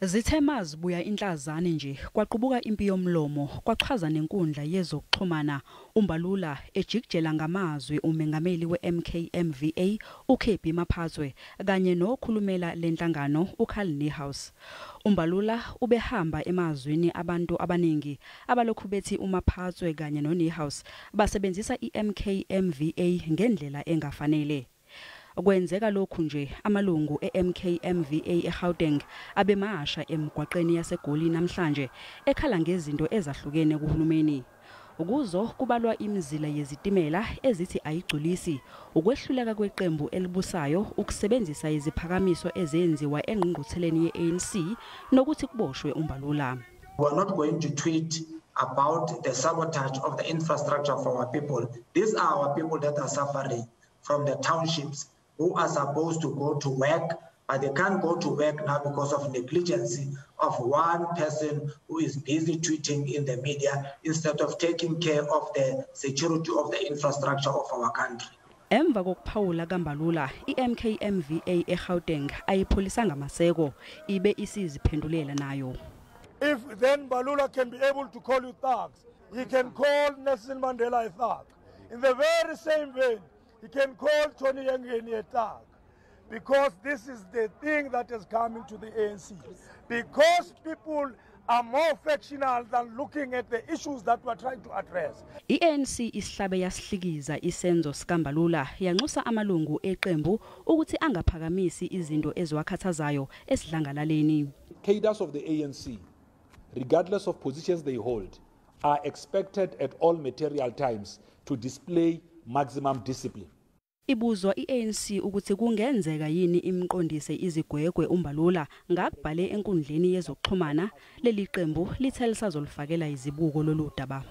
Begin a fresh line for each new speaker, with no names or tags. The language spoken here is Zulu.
Zithe mazibuya inhlazane nje kwaqubuka impi yomlomo, kwachwaza nenkundla yezokuxhumana, uMbalula ejikijela ngamazwi umengameli we-MKMVA uKebby Maphatsoe kanye nokhulumela lenhlangano uCarl Niehaus. UMbalula ubehamba emazwini abantu abaningi abalokhu bethi uMaphatsoe kanye noNiehaus basebenzisa i-MKMVA ngendlela engafanele. Kwenzeka lokhu nje amalungu e-MKMVA eGauteng abemasha emgwaqeni yaseGoli namhlanje ekhala ngezinto ezahlukene kuhulumeni. Kuzo kubalwa imizila yezitimela ezithi ayigculisi, ukwehluleka kweqembu elibusayo ukusebenzisa iziphakamiso ezenziwa engqungqutheleni ye-ANC nokuthi kuboshwe uMbalula.
We are not going to tweet about the sabotage of the infrastructure for our people. These are our people that are suffering from the townships, who are supposed to go to work, but they can't go to work now because of negligence of one person who is busy tweeting in the media instead of taking care of the security of the infrastructure of our country.
Emva kokuphawula kaMbalula, i-MKMVA eGauteng ayipholisanga maseko, ibe isiziphendulela nayo.
If then Mbalula can be able to call you thugs, he can call Nelson Mandela a thug. In the very same vein, he can call Tony Yengeni a thug, because this is the thing that is coming to the ANC. Because people are more factional than looking at the issues that we're trying to address.
I-ANC isihlabe yasihlikiza isenzo sikaMbalula, yanxusa amalungu eqembu ukuthi angaphakamisi izinto eziwakhathazayo esidlangalaleni.
Cadres of the ANC, regardless of positions they hold, are expected at all material times to display maximum discipline.
Ibuzwa i-ANC ukuthi kungenzeka yini imqondise izigwegwe uMbalula ngakubhale enkundleni yezokuxhumana, leli qembu lithe lisazolifakela izibuko lolu daba.